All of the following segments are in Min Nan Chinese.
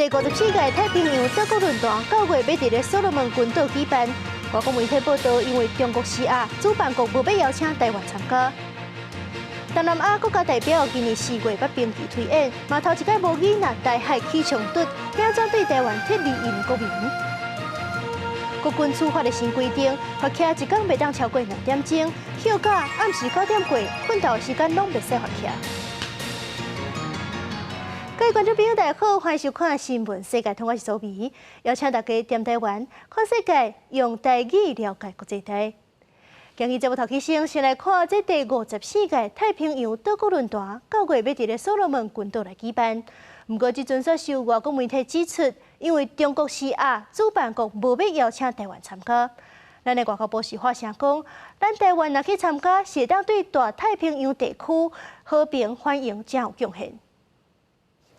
第54屆太平洋島國論壇9月欲佇咧所羅門群島舉辦。外國媒體報道，因為中國施壓，主辦國無欲邀請台灣參加。東南亞國家代表今年4月捌兵棋推演，嘛頭一擺模擬若台海起衝突，欲怎對台灣撤離𪜶國民。國軍處罰的新規定，罰騎一工袂當超過2點鐘，歇假暗時9點過，睏覺時間攏袂使罰騎。各位觀眾朋友，大家好，歡迎收看《新聞世界通》，我是蘇美，邀請大家踮台灣看世界，用台語了解國際大。今日節目頭起先，先來看這第54屆太平洋島國論壇，9月欲佇咧所羅門群島來舉辦。毋過，這陣煞受外國媒體指出，因為中國施壓，主辦國無欲邀請台灣參加。咱的外交部是發聲講，咱台灣若去參加，是會當對大太平洋地區和平繁榮誠有貢獻。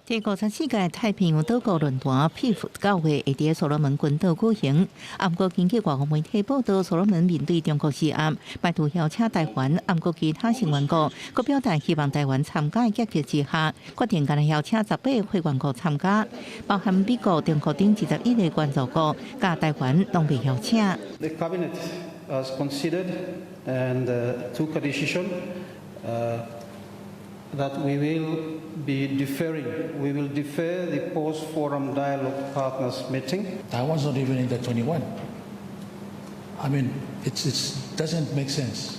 第54屆太平洋島國論壇 PIF 9月會佇所羅門群島舉行。毋過根據外國媒體報道，所羅門面對中國施壓，排除邀請台灣，毋過其他成員國，閣表達希望台灣參加的結局之下，決定干焦邀請18個會員國參加，包含美國、中國等21個關注國，佮台灣攏未邀請。 The cabinet has considered and took a decision that we will be deferring. We will defer the post-forum dialogue partners meeting. Taiwan's not even in the 21. I mean, it doesn't make sense,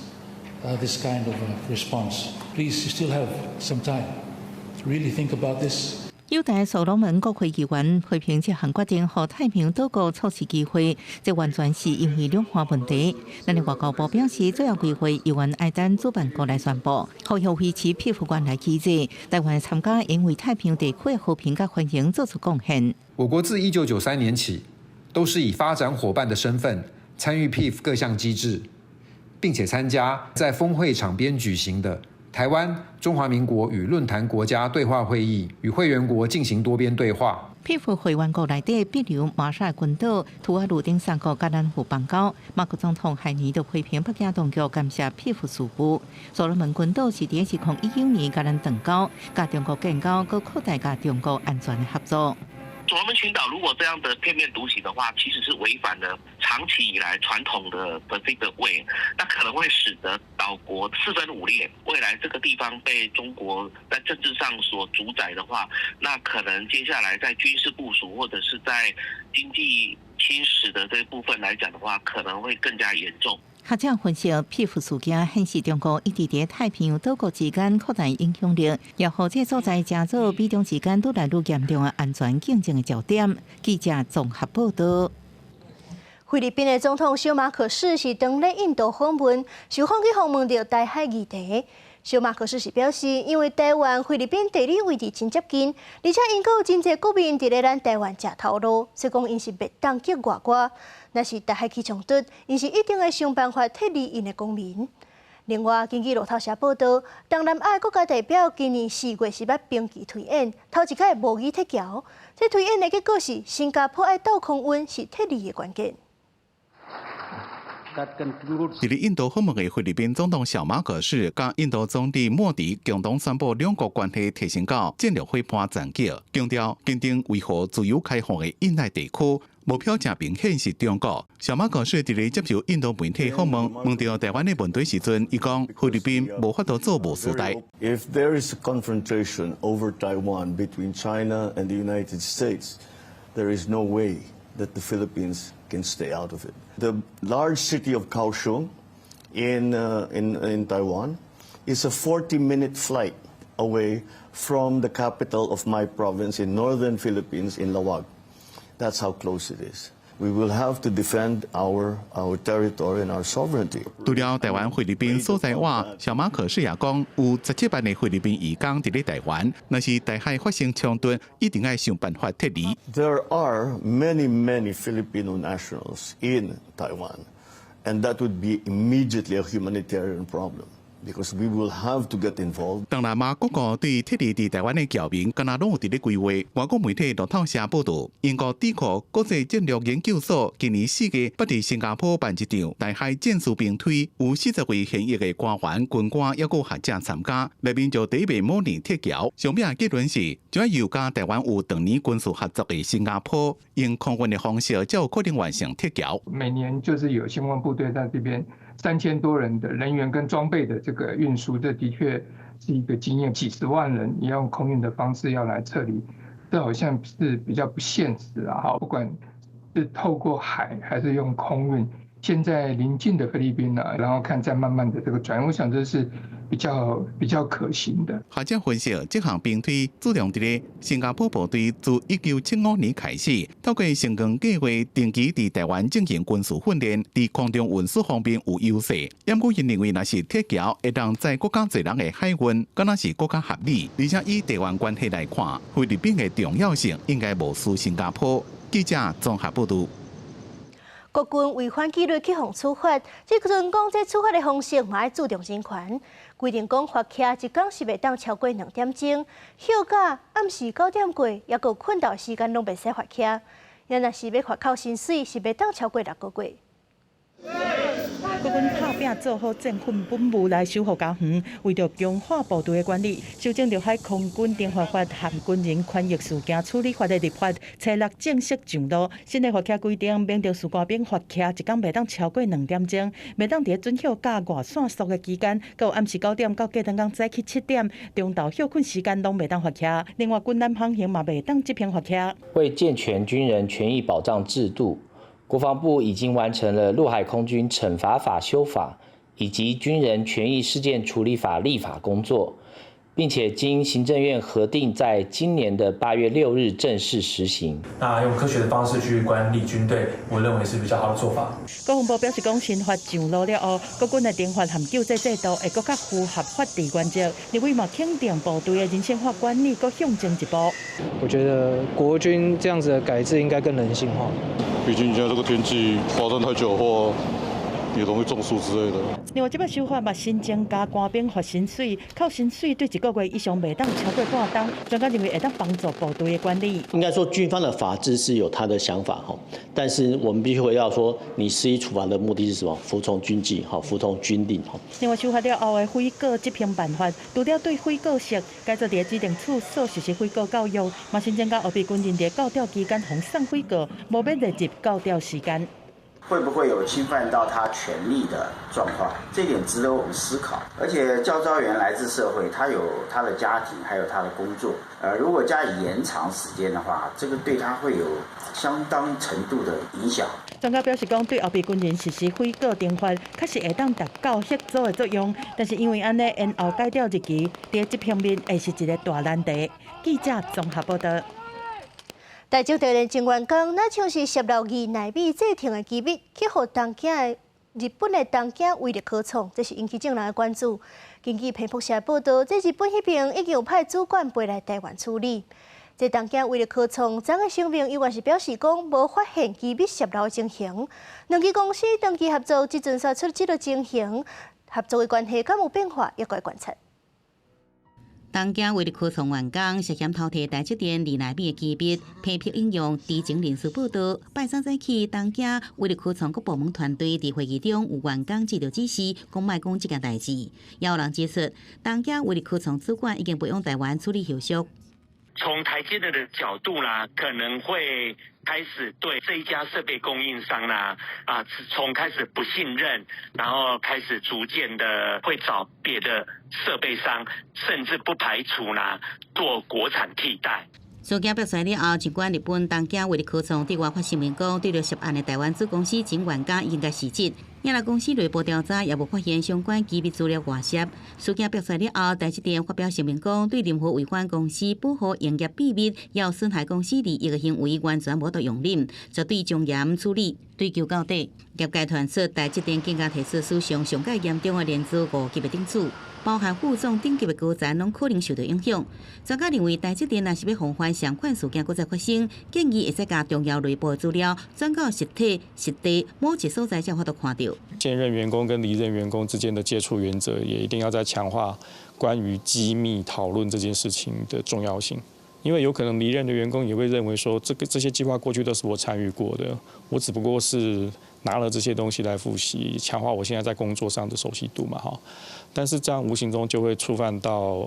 this kind of response. Please, you still have some time. Really think about this. 友台所羅門國會議員批評這項決定，予太平洋島國錯失機會，這完全是因為兩岸問題。咱的外交部表示，最後機會猶原愛等主辦國來宣布，呼籲維持 PIF 原來機制。台灣參加應為太平洋地區的和平佮繁榮做出貢獻。我國自1993年起，都是以發展夥伴的身份參與 PIF 各項機制，並且參加在峰會場邊舉行的台灣、中華民國與論壇國家對話會議，與會員國進行多邊對話。 PIF 會員國內底，比如馬紹爾群島、吐瓦魯等三國，佮咱有邦交。馬國總統海尼就批評北京當局干涉 PIF 事務。所羅門群島是佇2019年佮咱斷交，佮中國建交，閣擴大佮中國安全的合作。所羅門群島如果這樣的片面獨行的話，其實是違反了長期以來傳統的這個位，那可能會使得島國四分五裂。未來這個地方被中國在政治上所主宰的話，那可能接下來在軍事部署或者是在經濟侵蝕的這部分來講的話，可能會更加嚴重。學者分析，PIF 事件顯示中國一直佇太平洋島國之間擴大影響力，也予這所在成做美中之間愈來愈嚴重的安全競爭的焦點。記者綜合報道。菲律賓的總統小馬可仕是當咧印度訪問，受訪去訪問著台海議題。小馬可仕是表示，因為台灣、菲律賓地理位置真接近，而且𪜶閣有真濟國民佇咧咱台灣食頭路，所以講𪜶是袂當激外外。若是台海起衝突，𪜶是一定會想辦法撤離𪜶的公民。另外，根據路透社報道，東南亞國家代表今年4月18兵棋推演，頭一擺模擬撤僑。這推演的結果是，新加坡愛鬥空運是撤離的關鍵。佇咧印度訪問的菲律賓總統小馬可仕，佮印度總理莫迪共同宣布兩國關係提升到戰略夥伴層級，強調堅定維護自由開放的印太地區，目標誠明顯是中國。小馬可仕佇咧接受印度媒體訪問，問著台灣的問題時陣，伊講菲律賓無法度做無事代。 If there is a confrontation over Taiwan between China and the United States, there is no way that the Philippines can stay out of it. The large city of Kaohsiung in Taiwan is a 40-minute flight away from the capital of my province in northern Philippines in Laoag. That's how close it is. We will have to defend our territory and our sovereignty. 除了台灣、菲律賓所在外，小馬可仕也講有17萬的菲律賓移工佇咧台灣，若是台海發生衝突，一定愛想辦法撤離。 There are many, many Filipino nationals in Taiwan, and that would be immediately a humanitarian problem. Because we will have to get involved. 東南亞各國對撤離佇台灣的僑民，敢若攏有佇咧規劃。外國媒體路透社報導，英國智庫國際戰略研究所今年4月捌佇新加坡辦一場台海戰事兵推，有40位現役的官員、軍官猶閣學者參加，內面就第一遍模擬撤僑。上尾結論是，只要有佮台灣有長年軍事合作的新加坡，用空運的方式才有可能完成撤僑。每年就是有相關部隊在這邊3000多人的人員跟裝備的這個運輸，這的確是一個經驗。幾十萬人，你要用空運的方式要來撤離，這好像是比較不現實啊！哈，不管是透過海還是用空運，現在鄰近的菲律賓呢，然後看再慢慢的這個轉，我想這是比較可行的。學者分析，這項兵推注重佇咧新加坡部隊自1975年開始，透過星光計畫定期佇台灣進行軍事訓練，佇空中運輸方面有優勢。毋過𪜶認為，若是撤僑會當載閣較濟人的海運，敢若是閣較合理。而且以地緣關係來看，菲律賓的重要性應該無輸新加坡。記者綜合報導。國軍違反紀律去予處罰，這陣講這處罰的方式嘛愛注重人權，規定講罰徛一工是袂當超過2點鐘，休假暗時9點過，猶閣睏覺時間攏袂使罰徛。若是欲罰扣薪水，是袂當超過6個月。國軍拍拚做好戰訓本務來守護家園，為著強化部隊的管理，修正著海空軍懲罰法和軍人權益事件處理法的立法，初六正式上路。新的罰徛規定，免著士官兵罰徛一工袂當超過2點鐘，袂當佇準休假外線宿的期間，閣有暗時9點到隔頓工早起7點，中晝歇睏時間攏袂當罰徛。另外，軍艦航行嘛袂當執行罰徛。為健全軍人權益保障制度，國防部已經完成了陸海空軍懲罰法修法以及軍人權益事件處理法立法工作，並且經行政院核定，在今年的8月6日正式實行。那用科學的方式去管理軍隊，我認為是比較好的做法。國防部表示，講新法上路了後，國軍的懲罰和救濟制度會閣較符合法治原則。立委嘛肯定部隊的人性化管理閣向前一步。我覺得國軍這樣子的改制應該更人性化。畢竟現在這個天氣罰站太久的話，也容易中暑之類的。另外，這擺修法嘛，新增加官兵罰薪水，扣薪水對一個月以上袂當超過半冬。專家認為會當幫助部隊的管理。應該說，軍方的法制是有他的想法哈，但是我們必須回到說，你施以處罰的目的是什麼？服從軍紀，哈，服從軍令，哈。另外，修法了後的悔過執行辦法，除了對悔過室改做佇指定處所實施悔過教育，嘛新增加後備軍人佇教調期間予送悔過，無免列入教調時間。會不會有侵犯到他權利的狀況？這點值得我們思考。而且教召員來自社會，他有他的家庭，還有他的工作。如果加以延長時間的話，這個對他會有相當程度的影響。專家表示講，對後備軍人實施悔過懲罰，確實會當達到嚇阻的作用。但是因為按呢延後改調日期，佇執行面會是一個大難題。記者綜合報導。台中地煉前員工，若像是洩漏二奈米製程的機密，去予東京的日本的東京威力科創，這是引起眾人的關注。根據彭博社報導，這日本彼邊已經有派主管飛來台灣處理。這東京威力科創昨个聲明，猶原是表示講無發現機密洩漏的情形。兩間公司長期合作，這陣煞出這個情形，合作的關係敢有變化，猶閣觀察。東京威力科創員工涉嫌偷提台積電二納米的機密，批評引用知情人士報導，拜三早起，東京威力科創各部門團隊佇會議中有員工接著指示，講莫講這件代誌。也有人指出，東京威力科創主管已經飛往台灣處理後續。從台積電的角度啦，可能會開始對這一家設備供應商啦，從開始不信任，然後開始逐漸的會找別的設備商，甚至不排除啦做國產替代。事件爆出了後，儘管日本東京威力科創對外發聲明講，對著涉案的台灣子公司前員工應該辭職，也若公司內部調查也無發現相關機密資料外洩。事件爆出了後，台積電發表聲明講，對任何違反公司保護營業秘密、猶損害公司利益的行為，完全無法度容忍，絕對從嚴處理，追究到底。業界傳出台積電更加提出史上上蓋嚴重的年資5級的懲處。包含副總等級的高層，攏可能受到影響。專家認為，台積電若是欲防範相款事件閣再發生，建議會使共重要內部的資料轉到實體實地某一所在才有法度看著。現任員工跟離任員工之間的接觸原則，也一定要再強化關於機密討論這件事情的重要性。因為有可能離任的員工也會認為說，這些計劃過去都是我參與過的，我只不過是拿了這些東西來複習，強化我現在在工作上的熟悉度嘛，哈。但是這樣無形中就會觸犯到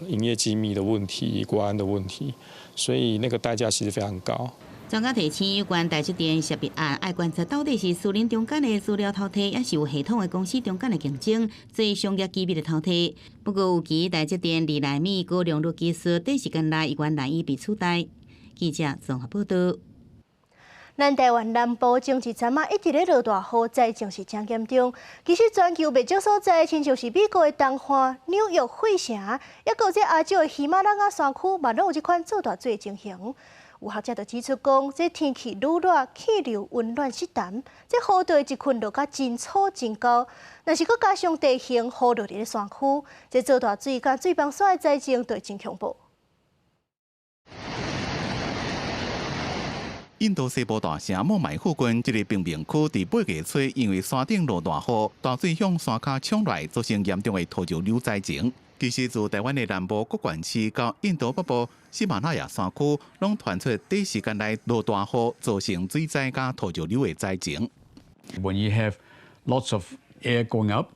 營業機密的問題、國安的問題，所以那個代價其實非常高。專家提醒，有關台積電涉密案，愛觀察到底是私人中間的資料偷提，抑是有系統的公司中間的競爭，做商業機密的偷提。不過，有其台積電二納米高良率技術，短時間內依然難以被取代。記者綜合報道。咱台灣南部前一陣仔一直咧落大雨，災情是誠嚴重。其實全球袂少所在，親像是美國的東岸、紐約費城，抑閣這亞洲的喜馬拉雅山區，嘛攏有這款做大水的情形。有學者就指出講，這天氣愈熱，氣流溫暖濕澹，這雨就會積雲落甲真粗真厚。若是閣加上地形雨落佇咧山區，這做大水佮水崩山的災情就會真恐怖。印度西部大城孟買附近這個貧民區，佇8月初因為山頂落大雨，大水向山跤衝來，造成嚴重的土石流災情。其實，自台灣的南部各縣市到印度北部喜馬拉雅山區，攏傳出短時間內落大雨，造成水災佮土石流的災情。 When you have lots of air going up,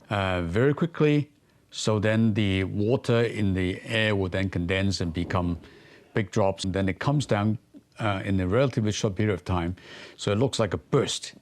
very quickly, so then the water in the air will then condense and become big drops, and then it comes down in a relatively short period of time, so it looks like a burst,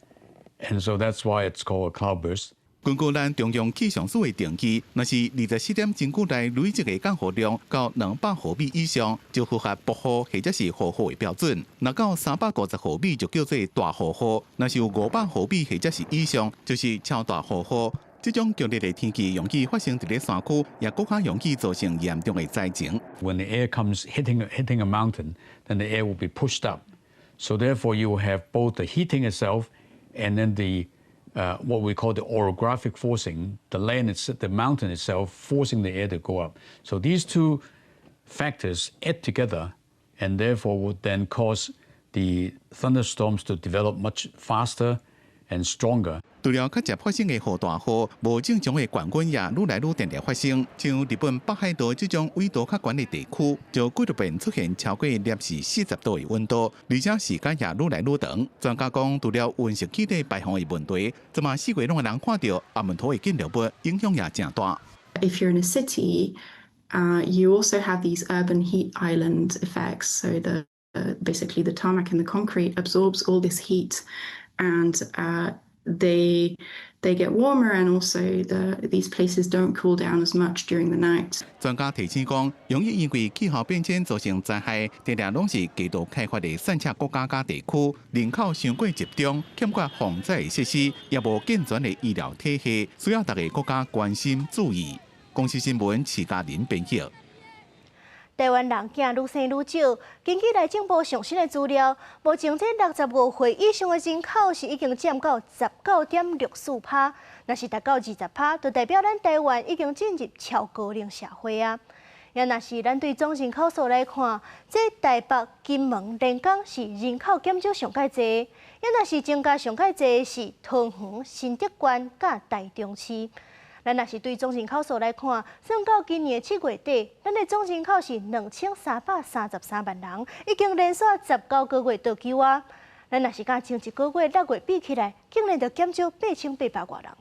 and so that's why it's called a cloudburst. 根據咱中央氣象署的定義，若是24點鐘內累積的降雨量到200毫米以上，就符合暴雨或者是豪雨的標準；若到350毫米就叫做大豪雨；若是有500毫米或者是以上，就是超大豪雨。這種強烈的天氣容易發生佇咧山區，也閣較容易造成嚴重的災情。 When the air comes hitting a mountain, then the air will be pushed up. So therefore, you will have both the heating itself and then the what we call the orographic forcing, the land itself, the mountain itself forcing the air to go up. So these two factors add together and therefore would then cause the thunderstorms to develop much faster and stronger. 除了較捷發生的雨大雨，無正常的高溫也愈來愈定定發生。像日本北海道這種緯度較懸的地區，就幾若遍出現超過攝氏40度的溫度，而且時間也愈來愈長。專家講，除了溫室氣體排放的問題，這馬四月攏會人看著阿門土的建築物影響也誠大。 If you're in a city, you also have these urban heat island effects. So basically the tarmac and the concrete absorbs all this heat, and they get warmer, and also these places don't cool down as much during the night. 專家提醒講，容易因為氣候變遷造成災害，定定攏是低度開發的散赤國家佮地區，人口傷過集中，欠缺防災設施，也無健全的醫療體系，需要逐个國家關心注意。公視新聞徐嘉玲編譯。台灣人囝愈生愈少，根據內政部上新的資料，目前這65歲以上的人口是已經佔到19.64趴，若是達到20趴，就代表咱台灣已經進入超高齡社會啊。也若是咱對總人口數來看，這台北、金門、連江是人口減少上蓋濟，也若是增加上蓋濟是桃園、新竹縣佮台中市。咱若是對總人口數來看，算到今年7月底，咱的總人口是2333萬人，已經連續19個月倒勼啊。咱若是佮前一個月6月比起來，竟然就減少8800外人。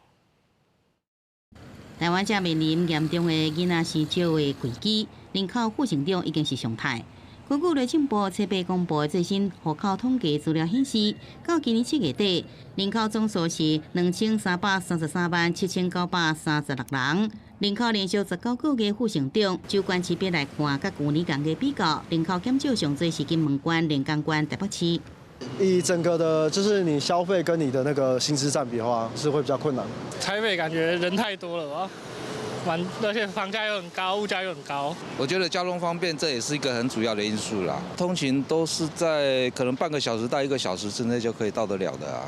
台灣正面臨嚴重的囡仔生少的危機，人口負成長已經是常態。根據內政部七八公布的最新戶口統計資料顯示，到今年7月底，人口總數是233337,936人，人口連續19個月負成長。就縣市別來看，佮舊年仝個比較，人口減少上濟是金門縣、連江縣、台北市。以整個的，就是你消費跟你的那個薪資佔比的話，是會比較困難。台北感覺人太多了吧？而且房價又很高，物價又很高。我覺得交通方便，這也是一個很主要的因素啦。通勤都是在可能半個小時到一個小時之內就可以到得了的啊。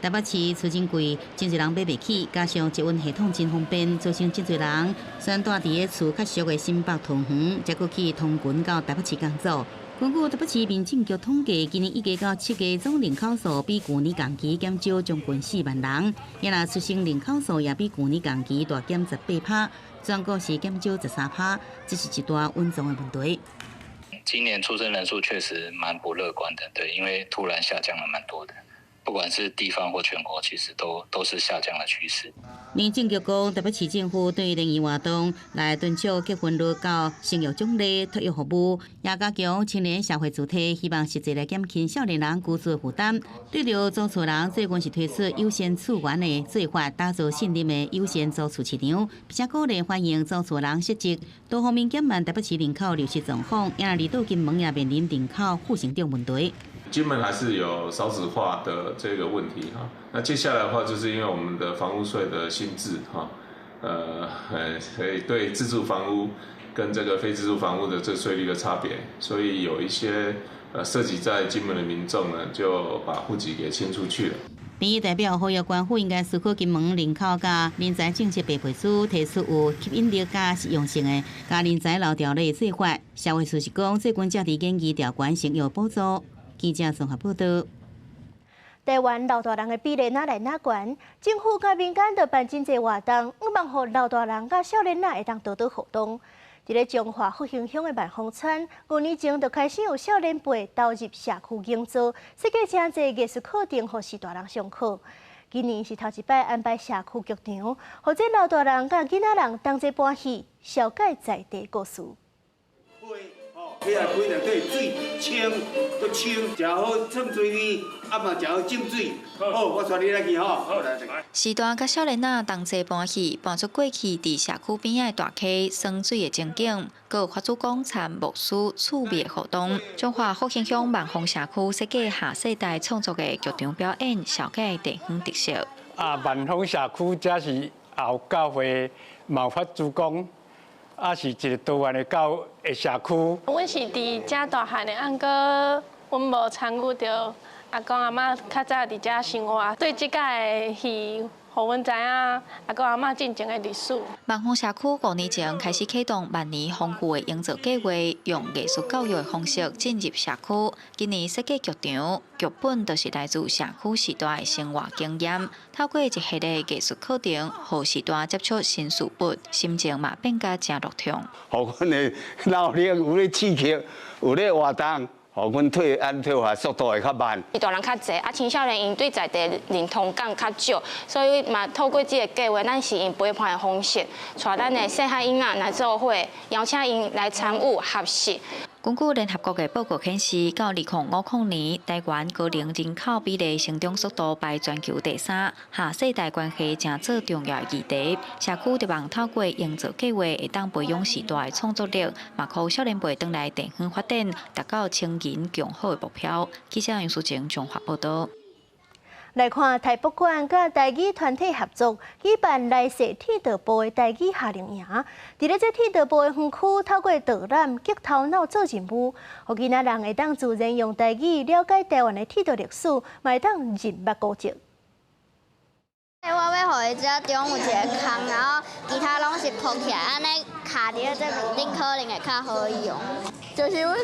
台北市厝真貴，真濟人買袂起，加上捷運系統真方便，造成真濟人選蹛佇咧厝較俗的新北桃園，才閣去通勤到台北市工作。根據台北市民政局統計，今年一月到7月總人口數比舊年同期減少將近4萬人，嬰兒出生人口數也比舊年同期大減18%，全國是減少13%，這是一大隱藏的問題。今年出生人數確實蠻不樂觀的，對，因為突然下降了蠻多的。不管是地方或全國，其實都是下降的趨勢。民政局講，台北市政府對聯誼活動來敦促結婚率到生育獎勵、托育服務，也加強青年社會主體，希望實際來減輕少年人居住的負擔。對著租厝人，最近是推出優先厝源的做法，打造信任的優先租厝市場，並且鼓勵歡迎租厝人設置。多方面減慢台北市人口流失狀況，也離島金門也面臨人口負成長問題。金門還是有少子化的這個問題哈，那接下來的話，就是因為我們的房屋稅的新制哈，所以對自住房屋跟這個非自住房屋的這稅率的差別，所以有一些涉及在金門的民眾呢，就把戶籍給遷出去了。民意代表呼籲官府應該思考金門人口佮人才政策白皮書，提出有吸引力佮實用性的佮人才留條例做法。社會處是講，最近正佇研議調懸生育補助。記者綜合報道。台灣老大人的比例愈來愈懸，政府佮民間都辦真濟活動，向望予老大人佮少年仔會當多多互動。佇咧彰化復興鄉的萬豐村，5年前就開始有少年輩投入社區營造，設計誠濟藝術課程，予序大人上課。今年是頭一擺安排社區劇場，予這老大人佮囡仔人同齊搬戲，紹介在地故事。起來規內底水清，閣清，誠好沖水味，啊嘛誠好浸水。好，我帶你來去吼。序大佮少年仔同齊搬戲，搬出過去佇社區邊仔的大溪耍水的情景，閣有法主講參牧師趣味的活動。彰化復興鄉萬豐社區設計下世代創作的劇場表演，紹介地方特色。啊，萬豐社區這是後教會嘛法主講。啊，是一個多元的教的社區。阮是佇遮大漢的，啊毋過阮無參與著阿公阿嬤較早佇遮生活，對這擺的戲，予阮知影阿公阿嬤進前的歷史。萬豐社區5年前開始啟動萬年豐富的營造計劃，用藝術教育的方式進入社區。今年設計劇場，劇本就是來自社區序大的生活經驗，透過一系列藝術課程，予序大接觸新事物，心情嘛變甲誠樂暢。予阮的腦力有咧刺激，有咧活動。予阮退按退化速度會較慢。大人較濟，啊青少年𪜶對在地認同感較少，所以嘛透過這個計畫，咱是用陪伴的方式，帶咱的細漢囡仔來做伙，邀請𪜶來參與學習。根據聯合國的報告顯示，到2050年，台灣高齡人口比例成長速度排全球第三，下世代關係成做重要的議題。社區希望透過營造計劃，會當培養序大的創作力，嘛予少年輩轉來地方發展，達到青銀共好的目標。記者楊淑靜綜合報道。來看台博館佮台語團體合作舉辦來勢鐵道部的台語夏令營。佇咧這鐵道部的園區，透過導覽、激頭腦做任務，予囡仔人會當自然用台語了解台灣的鐵道歷史，嘛會當認捌古蹟。我欲予伊知影中有一個空，然後其他攏是鋪起來，按呢卡佇咧這面頂可能會較好用。就是阮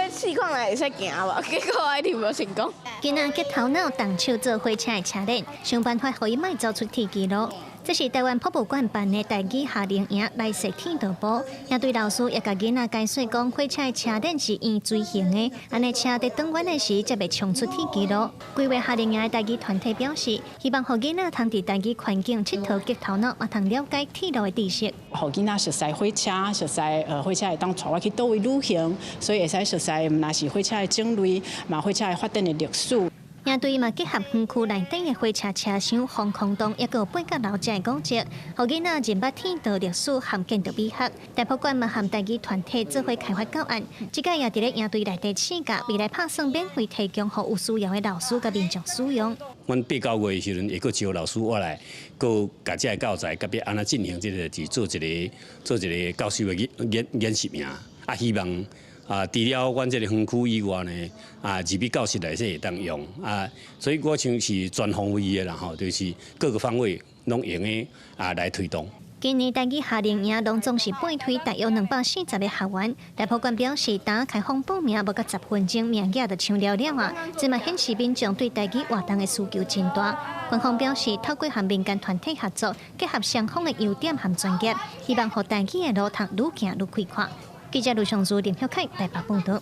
欲試看覓會使行無，結果一定無成功。囡仔激頭腦動手做火車的車鏈，想辦法予伊莫走出鐵枝路。這是台灣博物館辦的台語夏令營來勢鐵道部，營隊老師也共囡仔解說講，火車的車鏈是圓錐形的，按呢車佇轉彎的時才袂衝出鐵枝路。規劃夏令營的台語團體表示，希望予囡仔通佇台語環境𨑨迌激頭腦，嘛通了解鐵路的知識。予囡仔熟悉火車，熟悉火車會當帶我去佗位旅行，所以會使熟悉毋但是火車的種類，嘛火車的發展的歷史。營隊嘛結合園區內底的火車車廂、防空洞，抑閣有八角樓遮的古蹟，予囡仔認捌鐵道歷史和建築美學。台博館嘛和台語團體做伙開發教案，這擺也佇咧營隊內底試教，未來拍算免費提供予有需要的老師佮民眾使用。阮八九月的時陣會閣招老師我來，閣共這个教材，佮欲按怎進行這個是做一个教授的研習營，啊，希望。啊，除了阮這个園區以外呢，啊，入去教室內底會當用啊，所以我想是全方位的啦吼，就是各個方位攏用的啊來推動。今年台語夏令營攏總是半推大約240個學員。台博館表示，當開放報名無到10分鐘，名額就搶了了啊！這嘛顯示民眾對台語活動的需求真大。官方表示，透過和民間團體合作，結合雙方的優點和專業，希望予台語的路通愈行愈開闊。記者盧尚如、林曉凱台北報導。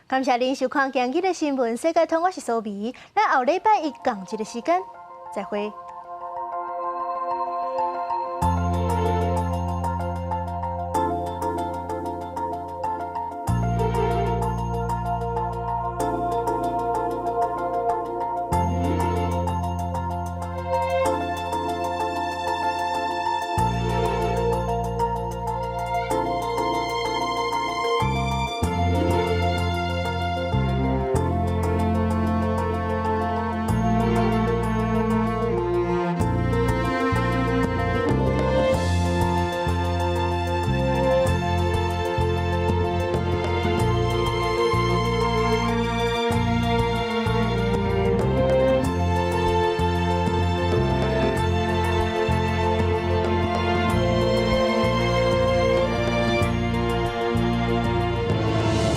感謝您收看今日的新聞世界通，我是蘇美。咱後禮拜一仝一个時間再會。